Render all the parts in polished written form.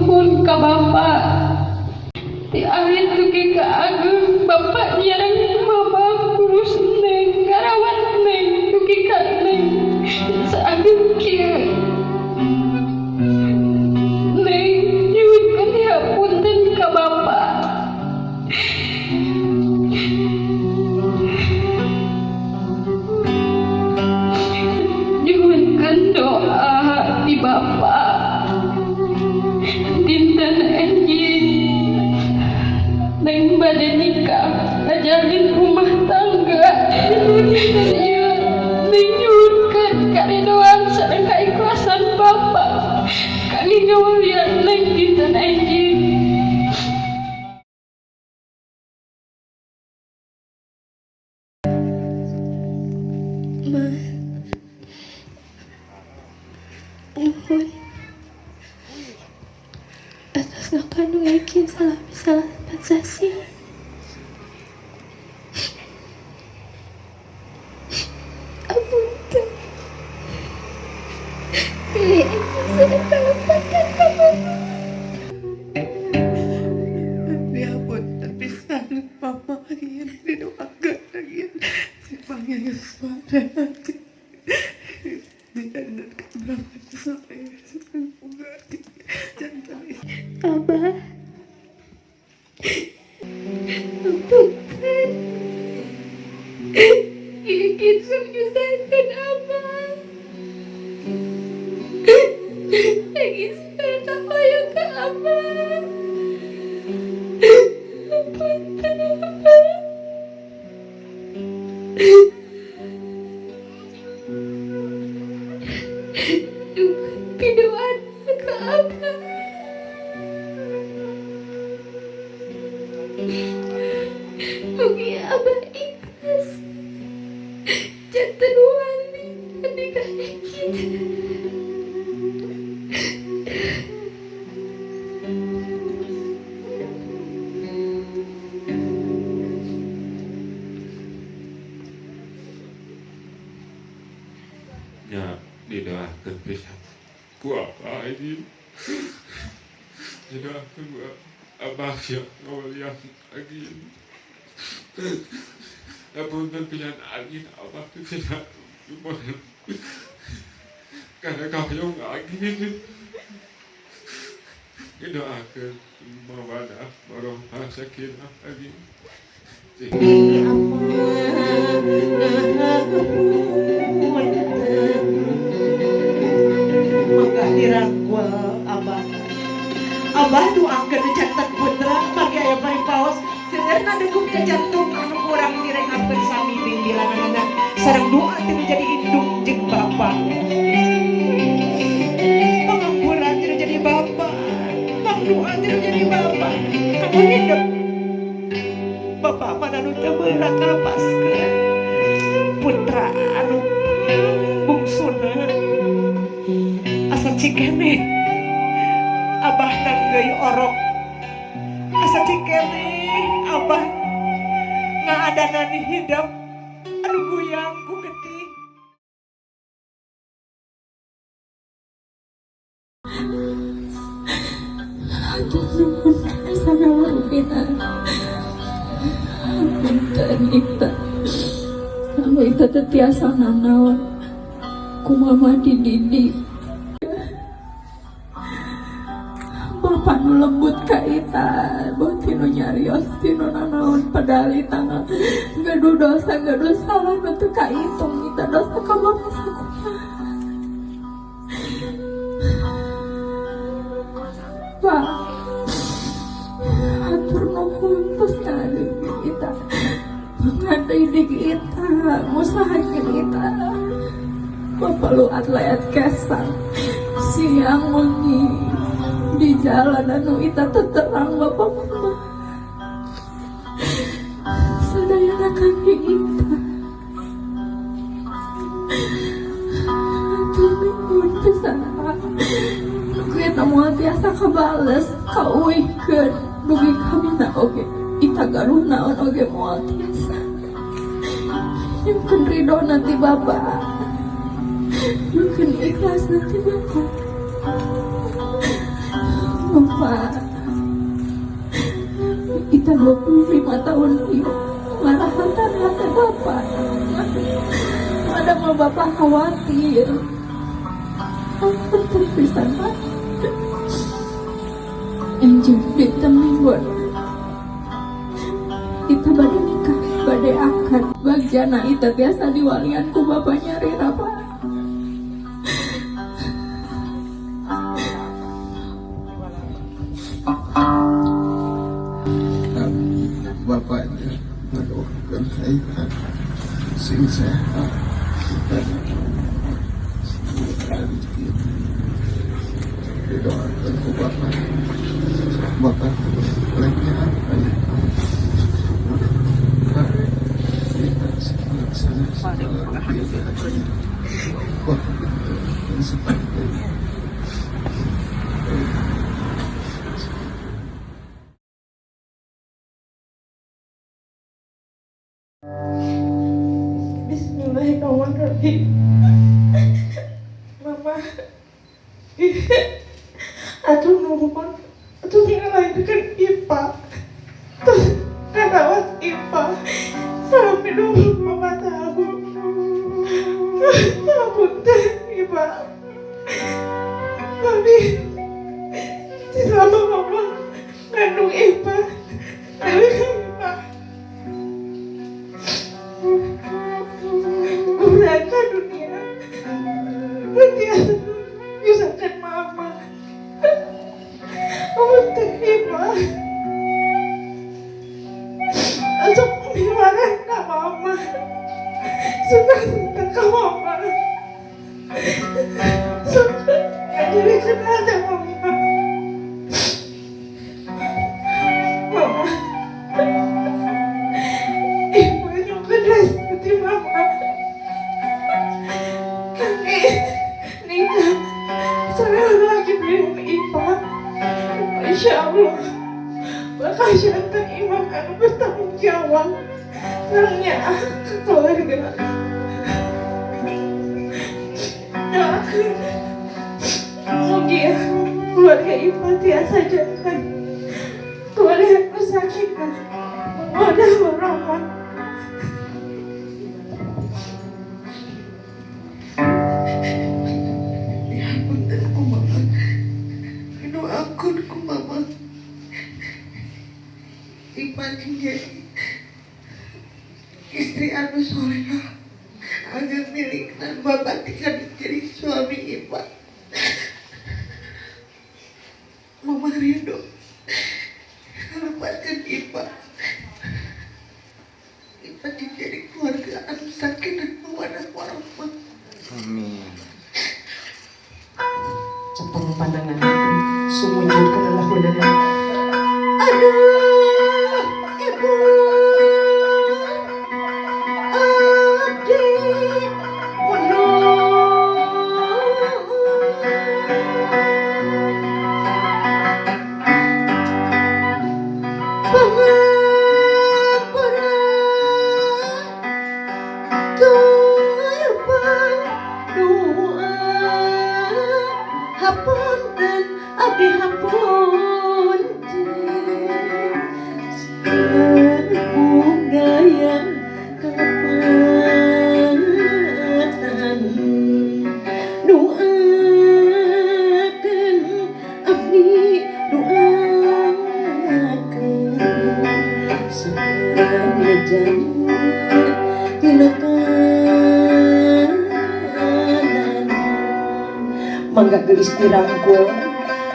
Nuhun ka Bapak. Ti alit dugi ka ageung Bapak nyareng Mama ngurus Neng, ngarawat Neng dugi ka Neng saageng kieu. Neng nyuhunkeun hapunten ka Bapak. Nyuhunkeun doa ti Bapak. Dinten enjing Neng bade nikah, ngajalin rumah tangga. Dinten ieu Neng nyuhunkeun karidoan sareng kaikhlasan Bapak kangge ngawalian Neng dinten enjing. Ma, nuhun atas ngakandung Ekin salami salapan sasih. Apunten. Pilih Ekin sudah kalepatan ka Mama. Dihapunten pisan, Mama, ieu didoakeun lagi si panggil suara didandankeun berangkat sore boga janten. Abah. Apunten. Ekin sok nyusahkeun Abah. Ekin suka kahoyong ka Abah. Apunten, Abah. Duh, pidoan ka Abah. Mugi Abah ikhlas janten wali nikah Ekin. Nya, didoakeun pisan ku Abah ini, didoakeun ku Abah siap ngawalian lagi. Apunten pisan agin, Abah teh tidak karena kahoyong agin. Didoakeun mawadah warohmah sakinah agin. Apa mangga dirangkul Abah. Abah doakeun janten putra bagi aya paripaos seueurna degup jantung anu kurang direngakeun sami pimpilanana sareng doa teu jadi indung jeung bapa, pangampura teu jadi bapa, pangdoa teu jadi bapa kanggo hidup. Bapak mana nu teu berat ngalepaskeun putra anu bungsuna. Asa cikene Abah nanggeuy orok, asa cikene Abah ngaadanan hidup anu guyang ku getih. Hatur nuhun sagala rupina. Punten Ita. Anu Ita teu tiasa nanaon ku Mama dididik. Bapak nu lembut ka Ita, boh tinu nyarios, tinu nanaon, padahal Ita gaduh dosa, gaduh salah nu teu kaitung. Ita dosa ka Mama sakumaha. Pak, hatur nuhun tos ngadidik Ita, ngadidik Ita, ngusahakeun Ita. Bapak luat layat kesang siang wengi di jalan anu Ita teu terang. Bapak Mama sadayana kangge Ita. Hatur nuhun pisan, Pak. Nu Ita moal tiasa kabales, kauihkeun dugi ka mana oge. Ita gaduh naon oge moal tiasa. Nyungkeun ridho nanti Bapak, nyungkeun ikhlas nanti Bapak. Bapak. Pak. Kita 25 tahun ieu ngarahantan hati Bapak. Ada mau Bapak khawatir. Ampun pisan, Pak. Enjing dinten Minggu kita bade nikah, bade akad. Bagian itu biasa diwalian ku bapaknya Rira, Pak. Bapaknya ngadoakeun ka Ita sing sehat rezeki, didoakan ku bapak. Bapak lagi apa ya, kita laksana segala rupiah bapak dan seperti. Bismillahirrahmanirrahim. Mama, atuh nuhun, atuh ngalahirkeun Ipa, terus ngarawat Ipa sampai 24 tahun. Apunten Ipa, Mami, selama Mama ngandung Ipa, tapi Ipa mereka dunia nanti nyusahkan Mama. Apunten Ipa, asok miwarang ka Mama, suka-suka ka Mama, suka jadi kenal sama Mama. Mama, Ibu nyuka seperti Mama. Kami nikah saya lagi dengan Ipa. Insya Allah bakal jantan imam anu bertanggung jawab nangnya ke keluarga. Doakan mugia keluarga Ipa tiasa jantan keluarga sakinah mawaddah warahmah. Dihapunten ku Mama, didoakeun ku Mama. Ipa jadi istri anu solehah agar milikna bapak tika jadi suami Ipa. Mama ridho lepaskan Ipa. Ipa jadi keluarga anu sakinah mawaddah warahmah. Amin. Cepeng pandangan sumujud kana lahunana. Aduh, ibu, abdi mundur. Pangampura tur doa, hapunten abdi hapunten. Budaya kalepatan doakeun abdi doakeun sepanjang tina kanan. Mangga gelis dirangkul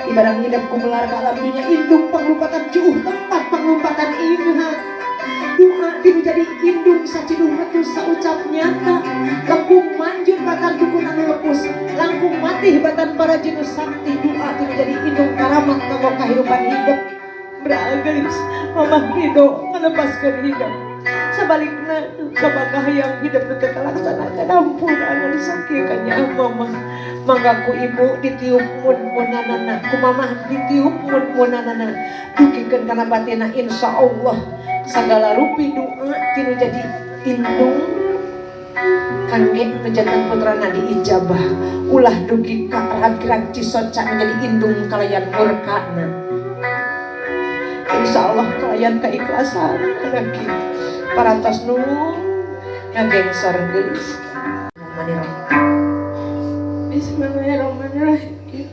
ibarang hidap kumelar ka alam dunya indung panglumpatan juuh tempat panglumpatan ingat doa tinu jadi indung saciduh metu saucap nyata langkung manjur batan dukun anu lepus langkung matih batan para jinus sakti. Doa tinu jadi indung karamat kanggo kahirupan hidup. Bergelis Mamah ridho melepaskan hidup sebaliknya kabakah yang hidup teu kalaksanakan. Ampun anu sakieu ka Mama. Mangga ku ibu ditiup mun-munanana, ku mamah ditiup mun-munanana, dugikeun kana batina. Insyaallah sagala rupi doa tinu jadi indung kangge nu jantan putrana diijabah. Ulah dugi ka rag-rag cisoca menjadi indung kalayan murkana. Insya Allah kalian keikhlasan lagi parantos nu ngagengsor geulis. Bismillahirrahmanirrahim. Bismillahirrahmanirrahim.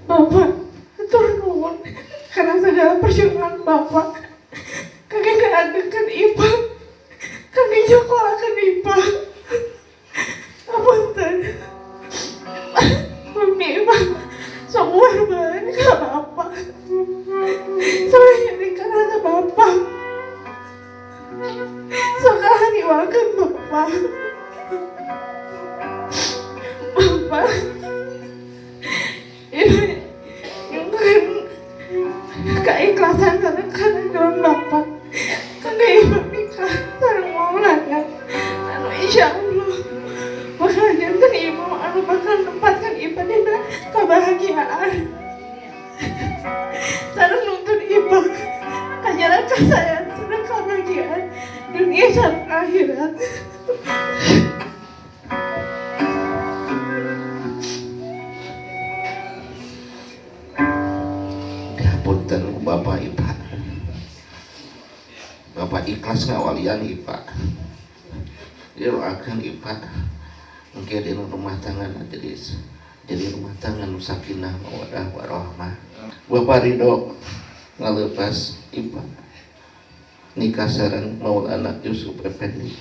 Bapak, hatur nuhun karena segala perjuangan Bapak. Kangge ngaagengkeun Ipa, kangge nyokolahkeun Ipa. Apunten. Bumi Ipa semua banget ke Bapak. Soalnya karena Bapak. Sekarang diwakan Bapak. Bapak, ini nyungkeun keikhlasan sareng karidhoan Bapak. Kangge ibu nikah sareng Maulana. Anu insya Allah bakal janten ibu anu bakal nempatkan ibu dina kebahagiaan. Sareng nuntun ibu ka jalan kasaean sareng kebahagiaan dunia sareng akhirat. Punten Bapak Ipa. Bapak ikhlas ngawalian Ipa. Didoakeun Ipa. Engke dina rumah tangga jadi rumah tangga nu sakinah mawaddah warahmah. Bapak ridho ngalepas Ipa nikah sareng Maulana Yusuf Effendi.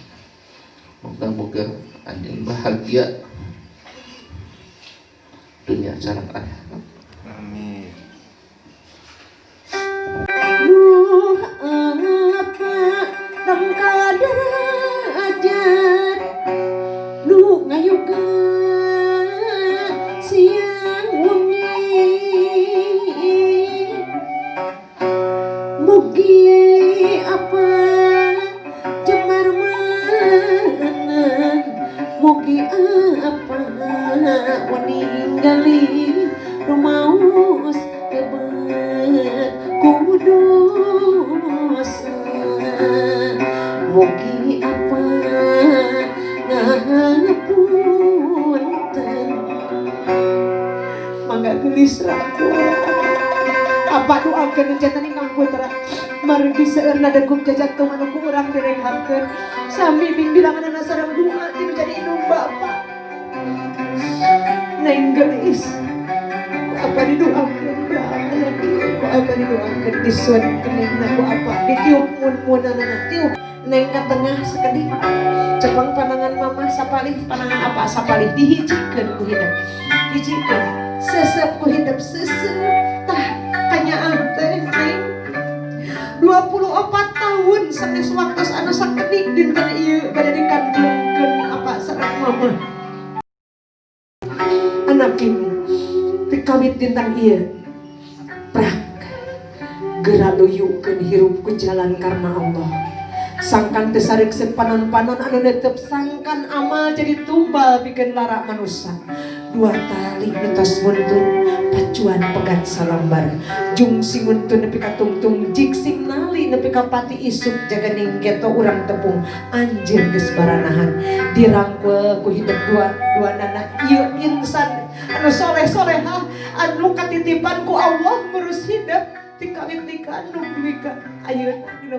Moga-moga anjeun bahagia dunia sareng akhirat. Amin. Duh apa tangka derajat nu ngayuga siang wengi, mugi apa jemar mana, mugi apa waninggali rumaos tebet kudosa, mugi apa ngapunten. Mangga geulis raku apa doakeun jantan ingkang putra margi seueurna degup jajantung anu ku urang direnghakeun sami bingbilanganna sareng doa tinu jadi indung bapa. Neng geulis ku apa didoakeun berapa lagi ku apa didoakeun disuun keningna ku apa ditiup mun-munanana tiup neng ka tengah sakedik cepeng panangan mama sapalih panangan apa sapalih dihijikeun ku hidep hijikeun sesep ku hidep sesep tah kanyaah teh neng 24 tahun sanes waktos anu sakedik dinten ieu bade dikantunkeun apa sareng mama anakin tikawit dinten ieu prak geura luyukeun hirup ku jalan karena Allah sangkan teu sareukseut panon-panon anu netep sangkan amal jadi tumbal pikeun lara manusa dua tali nu tos nguntun pacuan pegat salambar jung sing nguntun nepi ka tungtung jik sing nali nepi ka pati isuk jaga ning geto urang tepung anjeun geus baranahan dirangkul ku hidup dua dua nana ieu insan anu soleh solehah anu katitipan ku Allah ngurus hidup tikawit dikandung duwi ka ayeuna.